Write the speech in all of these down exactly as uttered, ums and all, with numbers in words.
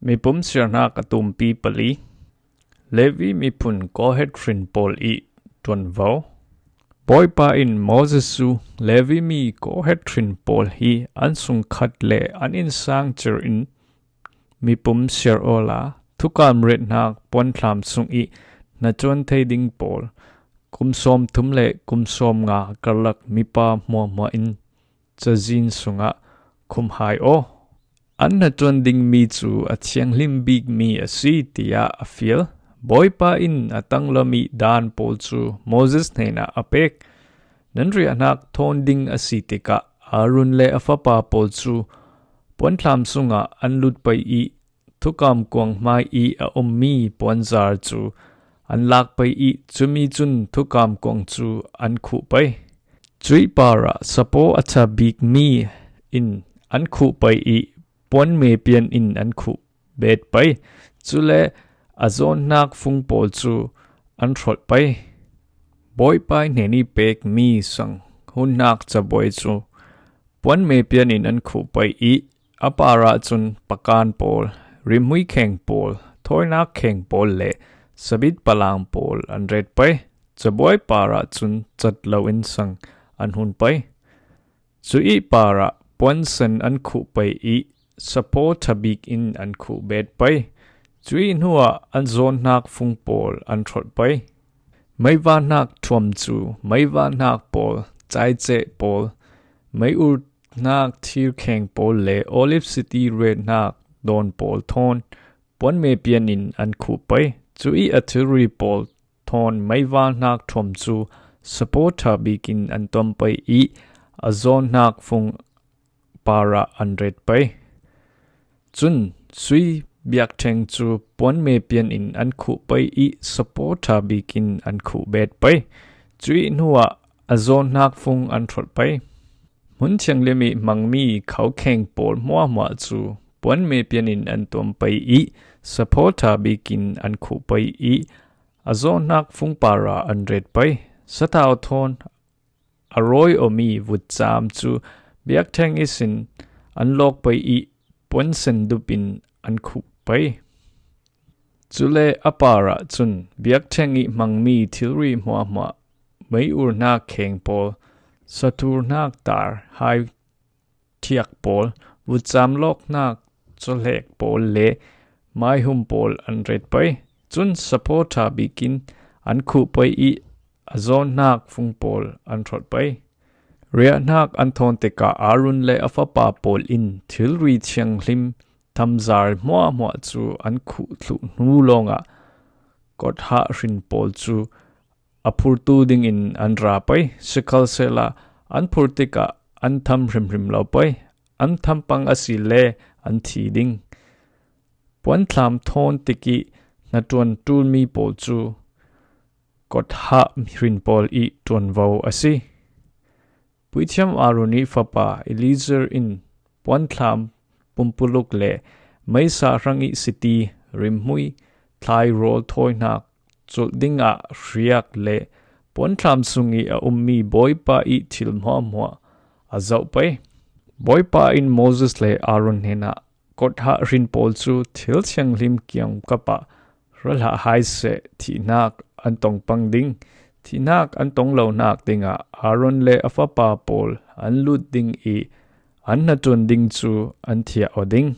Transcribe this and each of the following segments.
Mipum siarnak a tumpi pali. Levi miphun Kohat hrin pawl i ṭuanvo. Bawipa in Moses cu Levi mi Kohat hrin pawl hi an sungkhat le an innsang cir in mipum siar awla thukam retnak puanthlam sung i hnaṭuan thei ding pawl kum sawmthum le kum sawmnga karlak mipa hmuahhmuah in cazin sungah khum hai aw. An hnaṭuan dingmi cu a thianghlim bikmi a si, tiah a fial. Bawipa in a tanglam i dan pawl cu Moses hnenah a pek. Nan riahnak thawn ding a si tikah Aaron le a fapa pawl cu puanthlam sungah an lut pei i thukam kuang hmai i a ummi puanzar cu an lak pei i cumi cun thukam kuang cu an khuh pei. Cuih parah sapaw a ṭha bikmi in an khuh pei i puanme pian in an khuh bet pei. Cule a zawnnak fung pawl cu an hrolh pei. Bawipa hnen i pekmi sang hunnak cabuai cu puanme pian in an khuh pei i a parah cun pakan pawl, rimhmui kheng pawl, thawinak kheng pawl le sabit palang pawl an ret pei. Cabuai parah cun cat loin sang an hun pei. Cuih parah puansen an khuh pei i sapaw ṭha bik in an khuh bet pei. Cuih hnuah an zawnnak fung pawl an hrolh pei. Meivahnak thuam cu meivahnak pawl, caiceh pawl, mei urnak thirkheng pawl le olive siti retnak dawn pawl thawn puanme pian in an khuh pei. Cuih a thilri pawl thawn meivahnak thuam cu sapaw ṭha bik in an tuam pei i a zawnnak fung parah an ret pei. Cun sui biakṭheng cu puanme pian in an khuh pei i sapaw ṭha bik in an khuh bet pei. Cuih hnuah a zawnnak fung an hrolh pei. Hmun thianghlim i hmangmi khokheng pawl hmuahhmuah cu puanme pian in an tuam pei i sapaw ṭha bik in an khuh pei i a zawnnak fung parah an ret pei. Sathau thawn a rawi awmi vutcam cu biakṭheng ihsin an lawk pei i puansen dup in an khuh pei. Cule a parah cun biakṭheng i hmangmi thilri hmuahhmuah, mei urnak kheng pawl, sathurnak tar hai thiak pawl, vutcam lawknak cawhlek pawl le maihum pawl an ret pei. Cun sapaw ṭha bik in an khuh pei i a zawnnak fung pawl an hrolh pei. Riahnak an thawn tikah Aaron le a fapa pawl in thilri thianghlim thamzar hmuahhmuah cu an khuh thluh hnu lawngah kothah hrin pawl cu a phurtu dingin an ra pei. Sikhalsehla an phur tikah an tham hrimhrim lo pei. An tham pang asile an thi ding. Puanthlam thawn tik i hnaṭuan ṭulmi pawl cu kothah hrin pawl i ṭuanvo a si. Puithiam Aaron i fapa Eleazar in puanthlam pumpuluk le meisa hrang i siti, rimhmui, thlai rawl thawinak culh dingah hriak le puanthlam sung i a ummi Bawipa i thil hmuahhmuah a zoh pei. Bawipa in Moses le Aaron hnenah, kothah hrin pawl cu thil thianghlim kiangkap ah ra hlah hai seh, thihnak an tong pang ding. Thihnak an tong lonak dingah Aaron le a fapa pawl an lut ding i an hnaṭuan ding cu an thiah aw ding.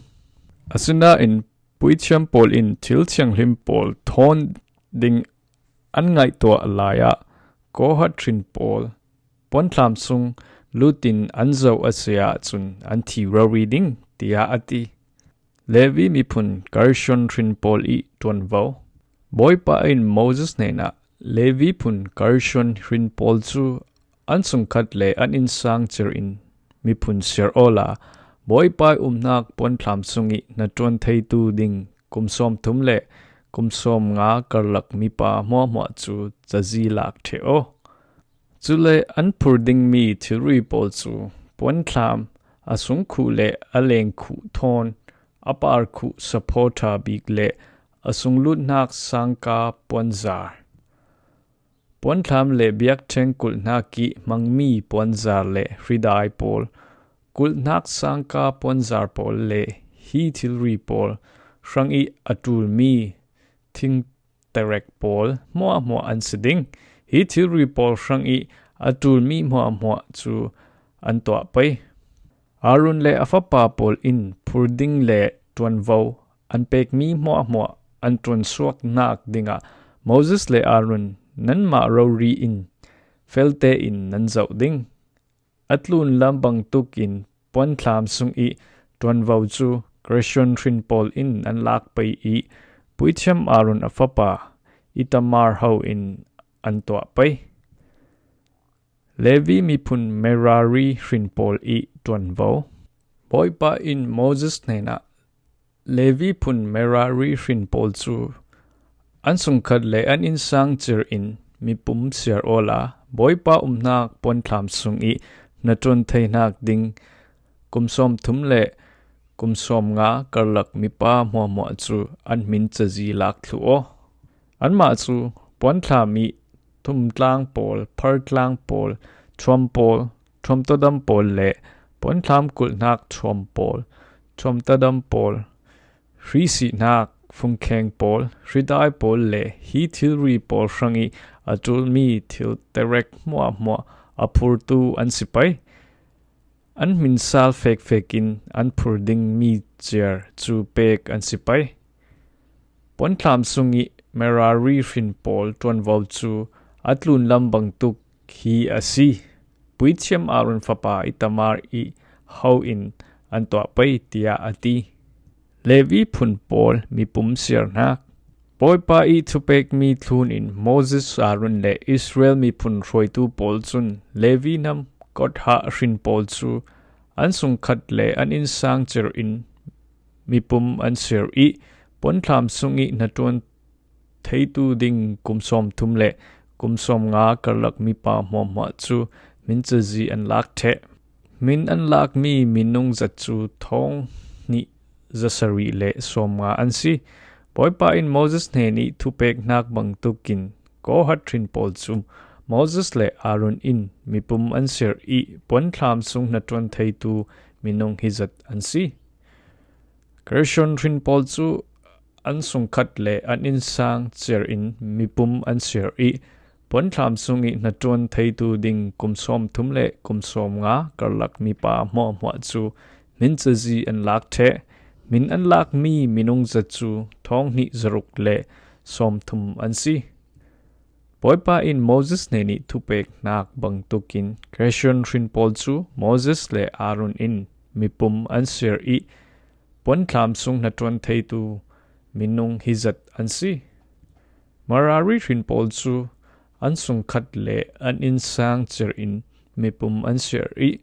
Asinain puithiam pawl in thil thianghlim pawl thawn ding an ngaihtuah lai ah Kohat hrin pawl puanthlam sung lutin an zoh a si ahcun an thi rori ding, tiah a ti. Levi miphun Gershon hrin pawl i ṭuanvo. Bawipa in Moses hnenah, Levi phun Gershon hrin pawl cu an sungkhat le an innsang cir in miphun siar awla Bawipa i umnak puanthlam sung i hnaṭuan theitu ding kum sawmthum le kum sawmnga karlak mipa hmuahhmuah cu cazi lak ṭheh aw. Cule an phur dingmi thilri pawl cu puanthlam, a sungkhuh le a lengkhuh thawn, a parkhuh saphaw ṭha bik le a sunglutnak sangka puanzar, puanthlam le biakṭheng kulhnak i hmangmi puanzar le hridai pawl, kulhnak sangka puanzar pawl le hi thilri pawl, hrangih a ṭulmi thingterek pawl hmuahhmuah an si ding. Hi thilri pawl hrangih a ṭulmi hmuahhmuah cu an tuah pei. Aaron le a fapa pawl in phur ding le ṭuanvo an pekmi hmuahhmuah an ṭuansuaknak dingah Moses le Aaron nanmah rori in felte in nan zoh ding. A tlunlam bangtuk in puanthlam sung ih ṭuanvo cu Gershon hrin pawl in an lak pei ih puithiam Aaron a fapa Itamar ho in an tuah pei. Levi miphun Merari hrin pawl ih ṭuanvo. Bawipa in Moses hnenah Levi phun Merari hrin pawl cu an sungkhat le an innsang cir in mipum siar awla Bawipa umnak puanthlam sung ih hnaṭuan theinak ding kum sawmthum le kum sawmnga karlak mipa hmuahhmuah cu an hmin cazi lak thluh aw. Anmah cu puanthlam ih thumtlang pawl, phartlang pawl, ṭhuam pawl, ṭhuamtadam pawl le puanthlam kulhnak ṭhuam pawl, ṭhuamtadam pawl, hrisihnak fungkheng pawl, hridai pawl le hi thilri pawl hrangih a ṭulmi thil terek hmuahhmuah a phurtu an si pei. An hmin sal fekfek in an phur dingmi ciar cu pek an si pei. Puanthlam sung ih Merari hrin pawl ṭuanvo cu a tlunlam bangtuk hi a si. Puithiam Aaron fapa Itamar ih ho in an tuah pei, tiah a ti. Levi phun pawl mipum siarnak. Bawipa ih thupekmi thlun in Moses, Aaron le Israel miphun hruaitu pawl cun Levi nam Kothah hrin pawl cu an sungkhat le an innsang cir in mipum an siar ih puanthlam sung ih hnaṭuan theitu ding kum sawmthum le kum sawmnga karlak mipa hmuahhmuah cu hmin cazi an lak ṭheh. Hmin an lakmi minung zat cu thawng hnih zasarih le sawmnga an si. Bawipa in Moses hnen ih thupeknak bangtukin Kohat hrin pawl cu Moses le Aaron in mipum an siar ih puanthlam sung hnaṭuan theitu minung hi zat an si. Gershon hrin pawl cu an sungkhat le an innsang cir in mipum an siar ih puanthlam sung ih hnaṭuan theitu ding kum sawmthum le kum sawmnga karlak mipa hmuahhmuah cu hmin cazi an lak ṭheh. Hmin an lakmi minung zat cu thawng hnih zaruk le sawmthum an si. Bawipa in Moses hnen ih thupeknak bangtukin Gershon hrin pawl cu Moses le Aaron in mipum an siar ih puanthlam sung hnaṭuan theitu minung hi zat an si. Merari hrin pawl cu an sungkhat le an innsang cir in mipum an siar ih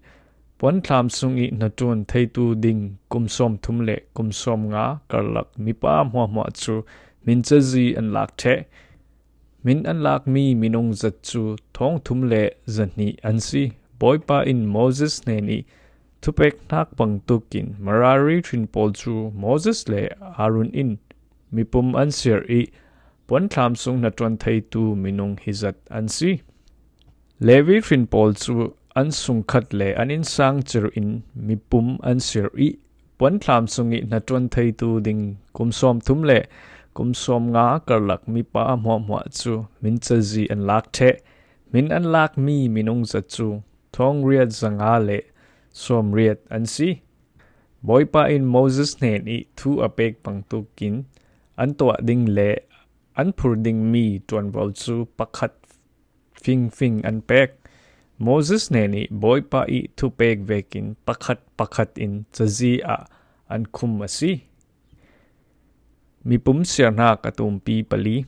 puanthlam sung ih hnaṭuan theitu ding kum sawmthum le kum sawmnga karlak mipa hmuahhmuah cu hmin cazi an lak ṭheh. Hmin an lakmi minung zat cu thawng thum le zahnih an si. Bawipa in Moses hnen ih thupeknak bangtukin Merari hrin pawl cu Moses le Aaron in mipum an siar ih puanthlam sung hnaṭuan theitu minung hi zat an si. Levi hrin pawl cu an sungkhat le an innsang cir in mipum an siar ih puanthlam sung ih hnaṭuan theitu ding kum sawmthum le kum sawmnga karlak mipa hmuahhmuah cu hmin cazi an lak ṭheh. Hmin an lakmi minung zat cu thawng riat zanga le sawmriat an si. Bawipa in Moses hnen ih thu a pek bangtukin an tuah ding le an phur dingmi ṭuanvo cu pakhat fingfing an pek. Moses hnen ih Bawipa ih thupek vekin pakhat pakhat in cazi ah an khum a si. Mipum siarnak a tumpi pali.